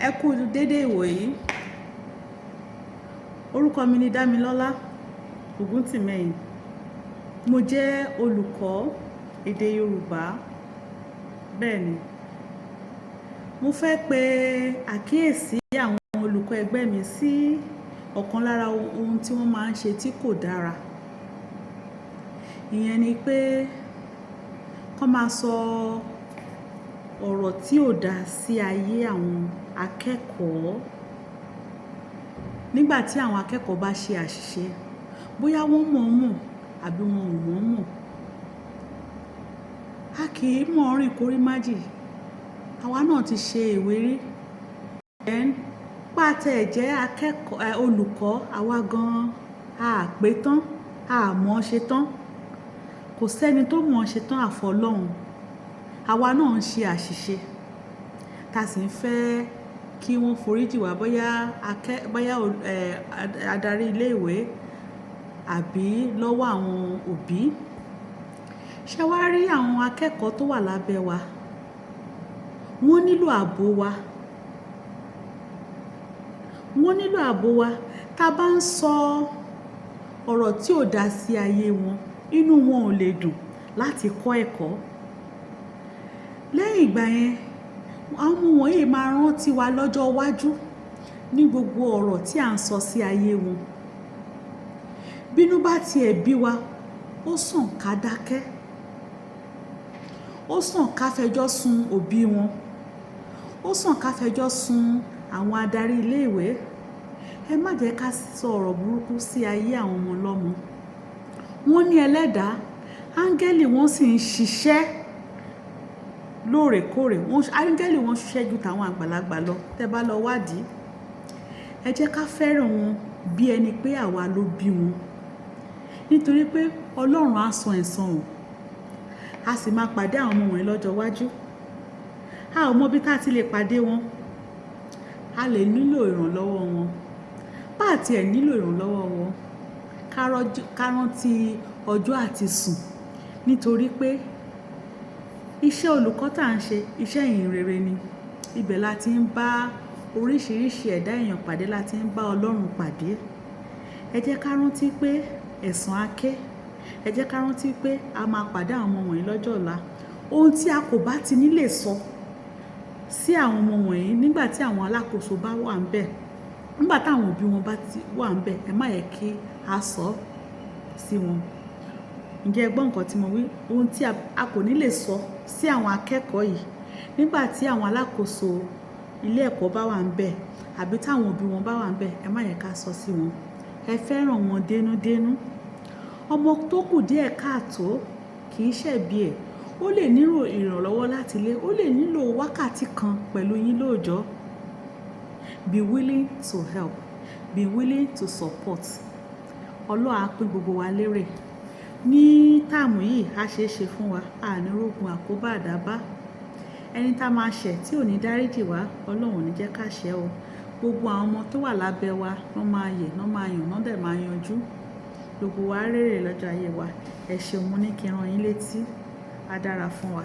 Ẹ kú dédé ìwòyí. Orúkọ mi ni Dámilọ́lá Ògúntìmẹ́yìn. Mo jẹ́ olùkọ́ èdè Yorùbá. Bẹ́ẹ̀ni, mo fẹ́ pe àkíyèsí àwọn olùkọ́ ẹgbẹ́ mi sí ọ̀kan lára ohun tí wọ́n máa ń ṣe tí kò dára. Ìyẹn ni pé kó máa sọ ọ̀rọ̀ tí ò dá sí ayé àwọn akẹ́kọ̀ọ́. Nígbà tí àwọn akẹ́kọ̀ọ́ bá ṣe àṣìṣe, bóyá wọ́n mọ̀ mọ̀ àbí wọn ò mọ̀ mọ̀. A kì í mọ̀ rìn kórí májì. Àwa náà ti ṣe ìwé rí. Then, bá tẹ̀ jẹ́ akẹ́kọ̀ọ́, olùkọ́, àwa gan-an, a pé tán, a mọ̀ ṣe tán. Kò sí ẹni tó mọ̀ ṣe tán àfọ Ọlọ́run. Àwa náà ń ṣe àṣìṣe. Ta sì ń fẹ́ kí wọ́n foríjì wá bóyá bóyá, adarí ilé ìwé àbí lọ́wọ́ àwọn òbí. Ṣé wàá rí àwọn akẹ́kọ̀ọ́ tó wà lábẹ́ wa? Wọ́n nílò ààbò wa. Wọ́n nílò ààbò wa. Tá bá ń sọ ọ̀rọ̀ tí ò dá sí ayé wọn, inú wọn ò lè dùn láti kọ́ ẹ̀kọ́. Lẹ́yìn ìgbà yẹn, àwọn ọmọ wọ̀nyí máa rántí wa lọ́jọ́ iwájú ní gbogbo ọ̀rọ̀ tí à ń sọ sí ayé wọn. Bínú bá ti ẹ̀ bí wa, ó sàn ká dákẹ́. Ó sàn ká fẹjọ́ sun òbí wọn. Ó sàn ká fẹjọ́ sun àwọn adarí ilé ìwé. Ẹ má jẹ́ ká sọ ọ̀rọ̀ burúkú sí ayé àwọn ọmọ ọlọ́mọ. Wọ́n ní ẹlẹ́dàá, áńgẹ́lì wọ́n sì ń ṣiṣẹ́ lóòrèkóòrè. Áńgẹ́lì wọ́n ṣiṣẹ́ ju tàwọn àgbàlagbà lọ. Tẹ bá lọ wádìí, ẹ jẹ́ ká fẹ́ràn wọn bí ẹni pé àwa ló bí wọn. Nítorí pé Ọlọ́run á san ẹ̀san o. A sì máa pàdé àwọn ọmọ wọ̀nyí lọ́jọ́ iwájú. A ò mọ bí tá tí lè pàdé wọn. A lè nílò ìrànlọ́wọ́ wọn. Bá tí ẹ nílò ìrànlọ́wọ́ wọn, ká rántí ọjọ́ àti sùn. Nítorí pé iṣẹ́ olùkọ́ tí à ń ṣe, iṣẹ́ ìyìnrere ni. Ibẹ̀ la ti ń bá oríṣiríṣi ẹ̀dá èèyàn pàdé, la ti ń bá Ọlọ́run pàdé. Ẹ jẹ́ ká rántí pé ẹ̀san á ké. Ẹ jẹ́ ká rántí pé a máa pàdé àwọn ọmọ wọ̀nyí lọ́jọ́ ọ̀la. Ohun tí a kò bá ti ní lè sọ sí àwọn ọmọ wọ̀nyí nígbà tí àwọn alákòóso bá wà níbẹ̀, nígbà tí àwọn òbí wọn bá ti wà níbẹ̀, ẹ má yẹ kí a sọ sí wọn. Ǹjẹ́ ẹ gbọ́ nǹkan tí mo wí? Ohun tí a kò ní lè sọ sí àwọn akẹ́kọ̀ọ́ yìí nígbà tí àwọn alákòóso ilé ẹ̀kọ́ bá wà níbẹ̀ àbí tí àwọn òbí wọn bá wà níbẹ̀, ẹ má yẹ ká sọ sí wọn. Ẹ fẹ́ràn wọn dénúdénú. Ọmọ tó kù díẹ̀ káàtó kì í ṣẹ̀bi ẹ̀. Ó lè nílò ìrànlọ́wọ́ láti ilé, ó lè nílò wákàtí kan pẹ̀lú yín lóòjọ́. Be willing to help, be willing to support. Ọlọ́run á pín gbogbo wa lérè. Ní táàmù yìí, a ṣe é ṣe fún wa. A ní rógun àkóbá àdábá. Ẹni tá máa ṣẹ̀ tí ò ní dáríjì wá, Ọlọ́run ò ní jẹ́ ká ṣẹ̀ o. Gbogbo àwọn ọmọ tó wà lábẹ́ wa, wọ́n máa yè, wọ́n máa yàn, wọ́n dẹ̀ máa yanjú. Gbogbo wa rérè lọ́jọ́ ayé wa. Ẹ ṣeun, mo ní kí n rán yín létí. A dára fún wa.